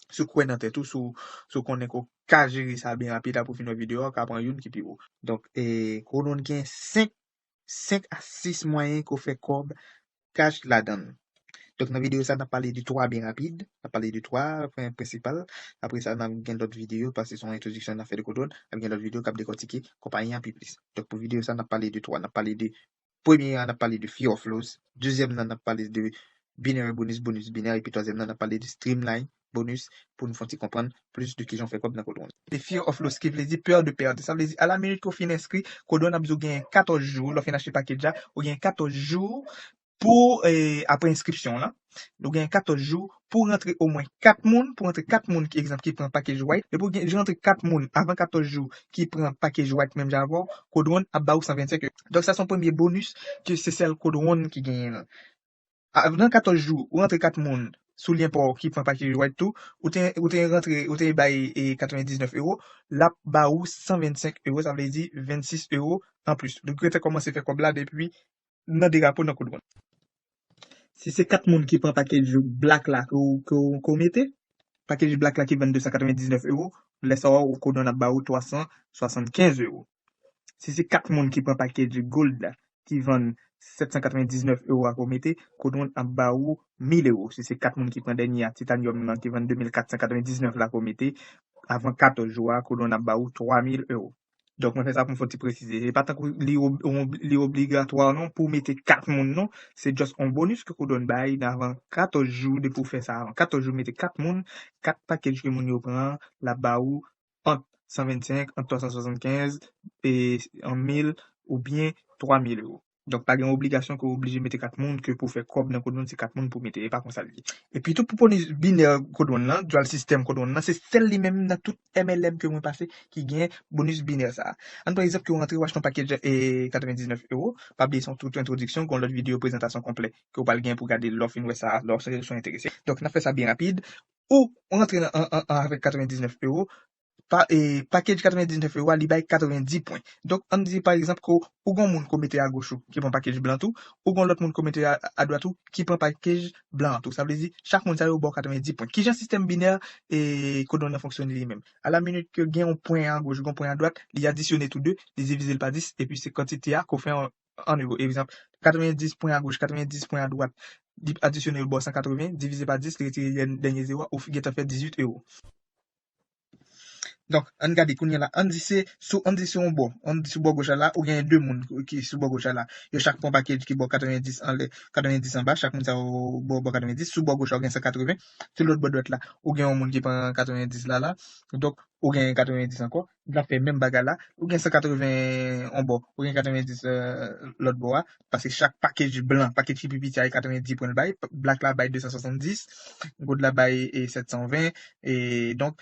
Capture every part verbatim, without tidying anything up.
Si w kwè nan tèt ou, si w, si w konnen ke w ka jere sa byen rapid, apre w fin wè videyo a, w ka pran youn ki pi wo. Donk, e, Codon gen senk, senk a sis mwayen ke w fè kòb cash ladan l. Donk, nan videyo sa, n ap pale de twa byen rapid. N ap pale de twa pwen prensipal. Apre sa, n ap gen lòt videyo, paske se yon entwodiksyon n ap fè de Codon. N ap gen lòt videyo k ap dekòtike konpayi an pi plis. Donk, pou videyo sa, n ap pale de twa. N ap pale de, premye a, n ap pale de Fear of Loss. Dezyèm nan, n ap pale de Binary Bonus, bonus binè. Epi twazyèm nan, n ap pale de Streamline Bonus pou nou fè yon ti konprann plis de kijan w fè kòb nan Codon. De Fear of Loss, ki vle di pè de pèdi. Sa vle di, a la minit ke w fin enskri, Codon ap di w gen katòz jou, lè w fin achte package la, ou gen katòz jou pou, e, apre enskripsyon w lan. Ou gen katòz jou pou rantre omwen kat moun, pou rantre kat moun, ki, egzanp, ki pran package white. Depi w gen, rantre kat moun avan katòz jou ki pran package white menm jan avè w, Codon ap ba ou san vennsenk euro. Donk, sa se yon premye bonus ke se sèl Codon ki genyen l. Avan katòz jou, ou rantre kat moun sou lyen pa w ki pran package white tou, ou te, ou te rantre, ou te bay, e, katrevendiznèf euro, l ap ba ou san vennsenk euro, sa vle di vennsis euro anplis. Donk, ou te kòmanse fè kòb la depi nan de rapo nan Codon. Si se kat moun ki pran package black la ke w, ke w, ke w mete, package black la ki vann de san katrevendiznèf euro, lè sa a, Codon ap ba ou twa san swasannkenz euro. Si se kat moun ki pran package gold la, ki vann sèt san katrevendiznèf euro a ke w mete, Codon ap ba ou mil euro. Si se kat moun ki pran dènye a, titanyòm nan, ki vann de mil kat san katrevendiznèf la ke w mete, avan katòz jou a, Codon ap ba ou twa mil euro. Donk, mwen fè sa pou m fè ti presize. E pa tankou li ob-, ob-, li obligatwa non pou w mete kat moun non. Se just yon bonus ke Codon bay avan katòz jou depi w fè sa. Avan katòz jou, mete kat moun, kat package ke moun yo pran, l ap ba ou ant san vennsenk, ant twa san swasannkenz, e, an mil oubyen twa mil euro. Donk, pa gen obligasyon ke w oblije mete kat moun, ke pou fè kòb nan Codon, se kat moun pou mete. E pa konsa l ye. Epi tou, pou bonus binè Codon lan, dual system Codon lan, se sèl li menm nan tout M L M ke mwen pase ki gen bonus binè sa a. Ann pran egzanp ke w rantre w achte yon package, e, katrevendiznèf euro. Pa bliye se yon tout entwodiksyon, gen yon lòt videyo prezantasyon konplè ke w pral gen pou gade lè w fin wè sa, lè w se, se enterese. Donk, n ap fè sa byen rapid. Ou rantre nan, an, an, an avèk katrevendiznèf euro, pa, e, package katrevendiznèf euro a, li bay katrevendi pwen. Donk, ann di, pa egzanp, ke w gen yon moun ke w mete agoch ou, ki pran package blan tou, ou gen yon lòt moun ke w mete a, adwat ou, ki pran package blan tou. Sa vle di, chak moun sa yo ba w katrevendi pwen. Kijan sistèm binè, e, Codon nan fonksyone li menm? A la minit ke gen yon pwen agoch, gen yon pwen adwat, li adisyone tou de, li divize l pa dis, epi se kantite a ke w fè an, an euro. Egzanp, katrevendi pwen agoch, katrevendi pwen adwat, li adisyone, li ba w san katreven, divize pa dis, li retire dèn-, dènye zewo a, ou fi-, gentan fè dizuit euro. Donk, ann gade kounye a la. Ann di se sou, ann di se yon bò. Ann di sou bò goch la la, ou gen de moun ki sou bò goch la la. Yo chak pran package ki ba w katrevendi anlè, katrevendi anba. Chak moun sa yo ba w, ba w katrevendi. Sou bò goch la, ou gen san katreven. Sou lòt bò dwat la, ou gen yon moun ki pran katrevendi la la. Donk, ou gen katrevendi ankò. L ap fè menm bagay la. Ou gen san katreven yon bò, ou gen katrevendi, e, lòt bò a. Paske chak package blan, package ki pi piti a, e katrevendi pwen l bay. Black la bay de san swasanndis. Gold la bay, e, sèt san ven. E donk,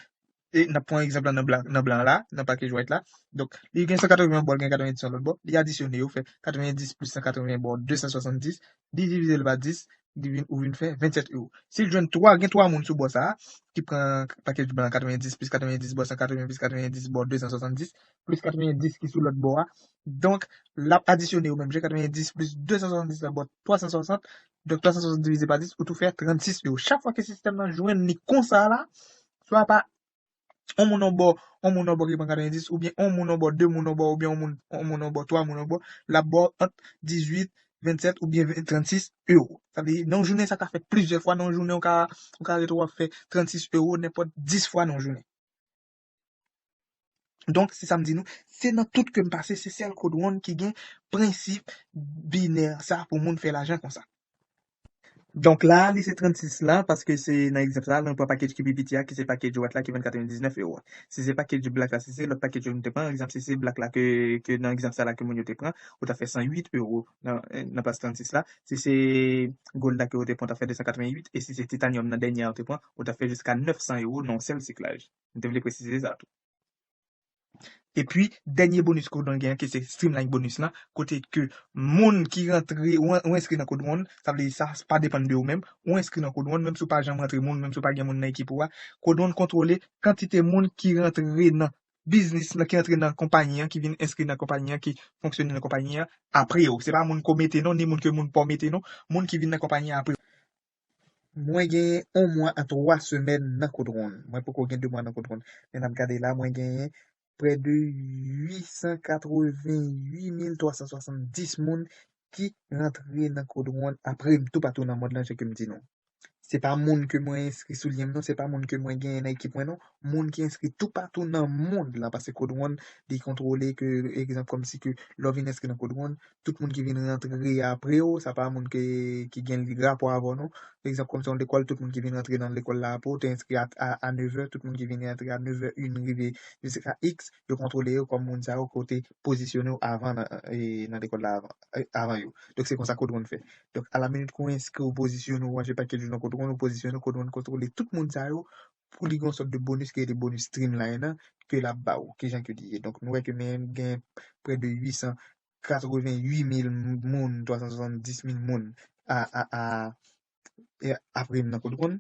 e n ap pran egzanp la nan blan, nan blan la, nan package white la. Donk, li gen san katreven yon bò, li gen katrevendi yon lòt bò. Li adisyone yo, fè katrevendi plis san katreven ba w de san swasanndis. Li divize l pa dis, li vin, ou vin fè vennsèt euro. Si l jwenn twa, gen twa moun sou bò sa a, ki pran package blan katrevendi plis katrevendi ba w san katreven plis katrevendi ba w de san swasanndis, plis katrevendi ki sou lòt bò a. Donk, l ap adisyone yo menm jan, katrevendi plis de san swasanndis la ba w twa san swasant. Donk, twa san swasant divize pa dis, ou tou fè trannsis euro. Chak fwa ke sistèm nan jwenn li konsa la, swa pa yon moun yon bò, yon moun yon bò ki pran katrevendi, oubyen yon moun yon bò, de moun yon bò, oubyen yon moun, yon moun yon bò, twa moun yon bò, l ap ba w ant dizuit, vennsèt oubyen ven, trannsis euro. Sa vle di, nan yon jounen, sa ka fèt plizyè fwa. Nan yon jounen, ou ka, ou ka rete w ap fè trannsis euro nenpòt dis fwa nan yon jounen. Donk, se sa m di nou, se nan tout ke m pase, se sèl Codon ki gen prensip binè sa pou moun fè lajan konsa. Donk la, li se trannsis la, paske se nan egzanp sa, nou pran package ki pi piti a, ki se package white la, ki vann katrevendiznèf euro a. Si se package black la, si se lòt package yo nou te pran, egzanp, si se black la ke, ke nan egzanp sa la ke moun yo te pran, ou ta fè san uit euro nan, nan plas trannsis la. Si se gold la ke ou te pran, ou ta fè de san katrevenuit. E si se titanyòm nan dènye a ou te pran, ou ta fè jiska nèf san euro nan yon sèl siklaj. M te vle presize sa tou. Epi, dènye bonis Codon gen an, ki se Streamline Bonus lan, kote ke moun ki rantre, ou, ou enskri nan Codon, sa vle di sa pa depann de ou menm, ou enskri nan Codon, menm si w pa janm rantre moun, menm si w pa gen moun nan ekip ou a, Codon kontwole kantite moun ki rantre nan biznis lan, ki rantre nan konpayi an, ki vin enskri nan konpayi an, ki fonksyone nan konpayi an apre w. Se pa moun ke w mete non, ni moun ke moun pa w mete non, moun ki vin nan konpayi an apre w. Mwen genyen yon mwa a twa semèn nan Code One. Mwen poko gen de mwa nan Code One. Men n ap gade la, mwen genyen prè de uit san katrevenn uit mil twa san swasanndis moun ki rantre nan Code One apre m toupatou nan mond lan, jan ke m di nou. Se pa moun ke mwen enskri sou lyen m non, se pa moun ke mwen genyen nan ekip mwen non. Moun ki enskri toupatou nan mond lan, paske Code One, li kontwole ke, egzanp, kòmsi ke lè w vin enskri nan Code One, tout moun ki vin rantre apre w, sa pa moun ke, ki gen rapò avè w non. Egzanp, kòmsi yon lekòl, tout moun ki vin rantre nan lekòl la apre w, te enskri a, a, a nevè, tout moun ki vin rantre a nevè en rive jiska X, yo kontwole yo kòm moun sa yo kote pozisyone w avan nan, e, nan lekòl la avan, e, avan yo. Donk, se konsa Code One fè. Donk, a la minit ke w enskri, w pozisyone w, w achte pakèt jou nan Code One, w pozisyone w, Code One kontwole tout moun sa yo pou li gen yon sòt de bonus ki rele bonus streamline nan, ke l ap ba w, ki jan ke li ye. Donk, nou wè ke men gen prè de uit san katrevenn uit mil moun, twa san swasanndis mil moun a, a, a, e, apre m nan Code One.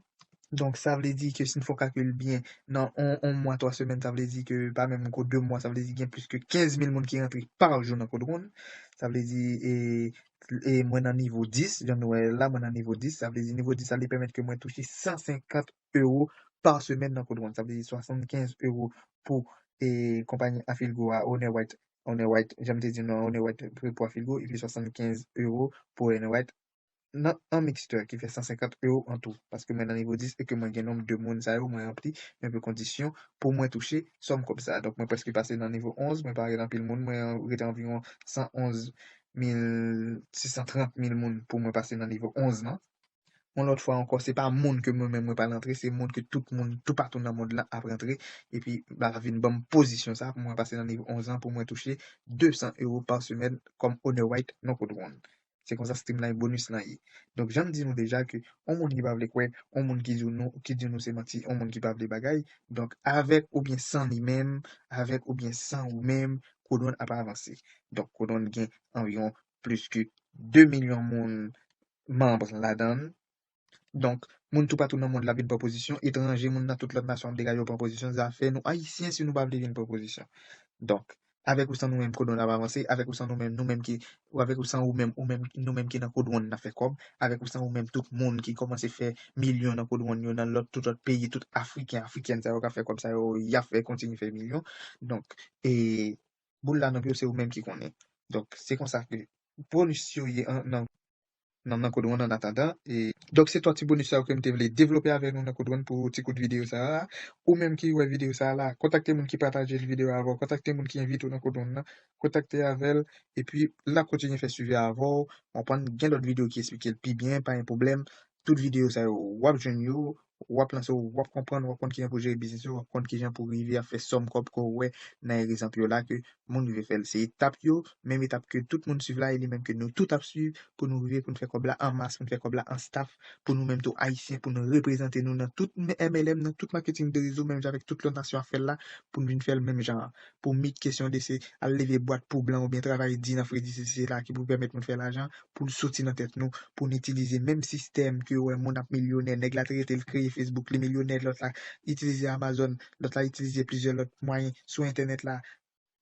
Donk, sa vle di ke si n fè yon kalkil byen, nan yon, yon mwa, twa semèn, sa vle di ke pa menm ko de mwa, sa vle di gen plis ke kenz mil moun ki rantre pa jou nan Code One. Sa vle di, e, e mwen nan nivo dis, jan nou wè la, mwen nan nivo dis, sa vle di nivo dis la, li pèmèt ke mwen touche san senkant euro pa semèn nan Code One. Sa vle di swasannkenz euro pou, e, konpayi Afilgo a, Owner White, Owner White, jan m te di nou, Owner White pou Afilgo, epi swasannkenz euro pou Owner White nan, an mixture, ki fè san senkant euro an tou. Paske mwen nan nivo dis e ke mwen gen nonb de moun sa yo, mwen ranpli yon pe kondisyon pou mwen touche sòm kòb sa. Donk, mwen prèske pase nan nivo onz, mwen pa gen anpil moun, mwen rete anviwon san onz mil, sis san trant mil moun pou mwen pase nan nivo onz lan. Yon lòt fwa ankò, se pa moun ke mwen menm mwen pral rantre, se moun ke tout moun, toupatou nan mond lan ap rantre, epi ba vin ban m pozisyon sa pou mwen pase nan nivo onz lan pou mwen touche de san euro pa semèn kòm Owner White nan Code One. Se konsa streamline bonus lan ye. Donk, jan m di nou deja ke yon moun ki pa vle kwè, yon moun ki di nou, ki di nou se manti, yon moun ki pa vle bagay. Donk, avèk oubyen san li menm, avèk oubyen san ou menm, Code One ap avanse. Donk, Code One gen anviwon plis ke de milyon moun manm ladan l. Donk, moun toupatou nan mond la vin pran pozisyon, etranje, moun nan tout lòt nasyon ap degaje yo pran pozisyon. Zafè nou Ayisyen, si nou pa vle vin pran pozisyon. Donk, avèk ou san nou menm, Code One ap avanse, avèk ou san nou menm, nou menm ki, ou avèk ou san ou menm, ou menm, nou menm ki nan Code One n ap fè kòb, avèk ou san ou menm, tout moun ki kòmanse fè milyon nan Code One yo nan lòt, tout lòt peyi, tout Afriken, Afrikèn sa yo k ap fè kòb sa yo, y ap fè kontinye fè milyon. Donk, e, boul la nan pye w, se ou menm ki konnen. Donk, se konsa ke bonus yo ye an, nan, nan, nan Code One an atandan. E, donk, se twa ti bonus sa yo ke m te vle devlope avèk nou nan Code One pou ti kout videyo sa a. Ou menm ki wè videyo sa a la, kontakte moun ki pataje videyo a avè w, kontakte moun ki envite w nan Code One nan, kontakte avè l, epi l ap kontinye fè swivi avè w. W konprann, gen lòt videyo ki esplike l pi byen, pa gen pwoblèm. Tout videyo sa yo, w ap jwenn yo, w ap lanse w, w ap konprann, w ap konn kijan pou jere biznis ou, w ap konn kijan pou rive ap fè sòm kòb ke w wè nan egzanp yo la ke moun rive fè l. Se etap yo, menm etap ke tout moun swiv la e li menm ke nou tout ap swiv pou nou rive pou n fè kòb la an mas, pou n fè kòb la an staff, pou nou menm tou Ayisyen, pou nou reprezante nou nan tout M L M, nan tout maketing de rezo, menm jan avèk tout lòt nasyon ap fè l la, pou n vin fè l menm jan an. Pou meet kesyon de se al leve bwat pou blan oubyen travay di nan fredi, se, se la ki pou pèmèt moun fè lajan, pou l soti nan tèt nou, pou n itilize menm sistèm ke w wè moun ap milyonè, nèg la te rete l kreye Facebook, li milyonè, lòt la itilize Amazon, lòt la itilize plizyè lòt mwayen sou entènèt la,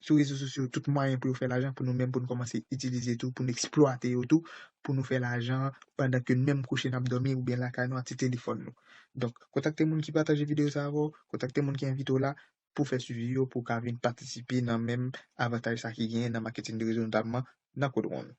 sou rezo sosyo, tout mwayen pou yo fè lajan, pou nou menm, pou n kòmanse itilize tou, pou n eksplwate yo tou, pou nou fè lajan pandan ke n menm kouche n ap dòmi oubyen lakay nou ak ti telefòn nou. Donk, kontakte moun ki pataje videyo sa avè w, kontakte moun ki envite w la, pou fè swivi yo, pou w ka vin patisipe nan menm avantaj sa ki genyen nan maketing de rezo, notamman nan Code One.